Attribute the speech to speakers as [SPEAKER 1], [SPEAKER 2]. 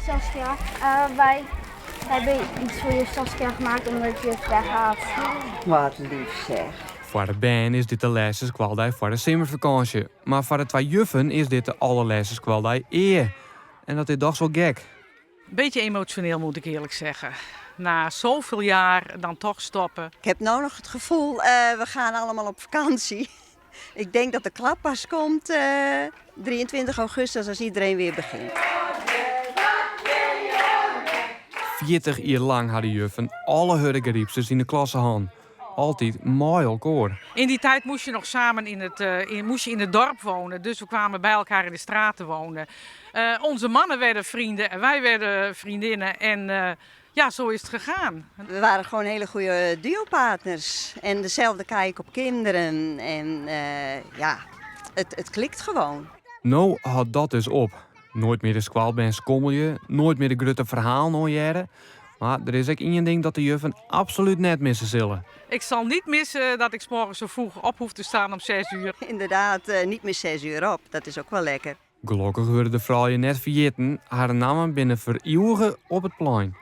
[SPEAKER 1] Saskia. Wy hawwe iets foar juf Saskia gemaakt omdat juf weggaat.
[SPEAKER 2] Wat lief zeg.
[SPEAKER 3] Foar de bern is dit de lêste skoaldei foar de simmerfakânsje. Mar foar de twa juffen is dit de allerlêste skoaldei ea. En dat is dochs wol gek.
[SPEAKER 4] Beetje emotioneel moet ik eerlijk zeggen. Na zoveel jaar dan toch stoppen.
[SPEAKER 2] Ik heb nou nog het gevoel, we gaan allemaal op vakantie. Ik denk dat de klap pas komt 23 augustus als iedereen weer begint.
[SPEAKER 3] 40 jier lang ha de juffen alle Hurdegarypsters yn de klasse hân. Altyd mei elkoar.
[SPEAKER 4] In die tijd moest je nog samen in het, in, moest je in het dorp wonen. Dus we kwamen bij elkaar in de straat te wonen. Onze mannen werden vrienden en wij werden vriendinnen. En ja, zo is het gegaan.
[SPEAKER 2] We waren gewoon hele goede duopartners. En dezelfde kijk op kinderen. En ja, het klikt gewoon.
[SPEAKER 3] No hâldt dat dus op. Noait mear de skoalbern skommelje, noait mear de grutte ferhalen oanhearre. Mar der is ek ien ding dat de juffen absolút net misse sille.
[SPEAKER 4] Ik zal niet missen dat ik 's morgens zo vroeg op hoef te staan om 6 uur.
[SPEAKER 2] Inderdaad, niet meer 6 uur op. Dat is ook wel lekker.
[SPEAKER 3] Gelokkich wurde de froulju net ferjitten. Harren nammen binne feriuwige op it plein.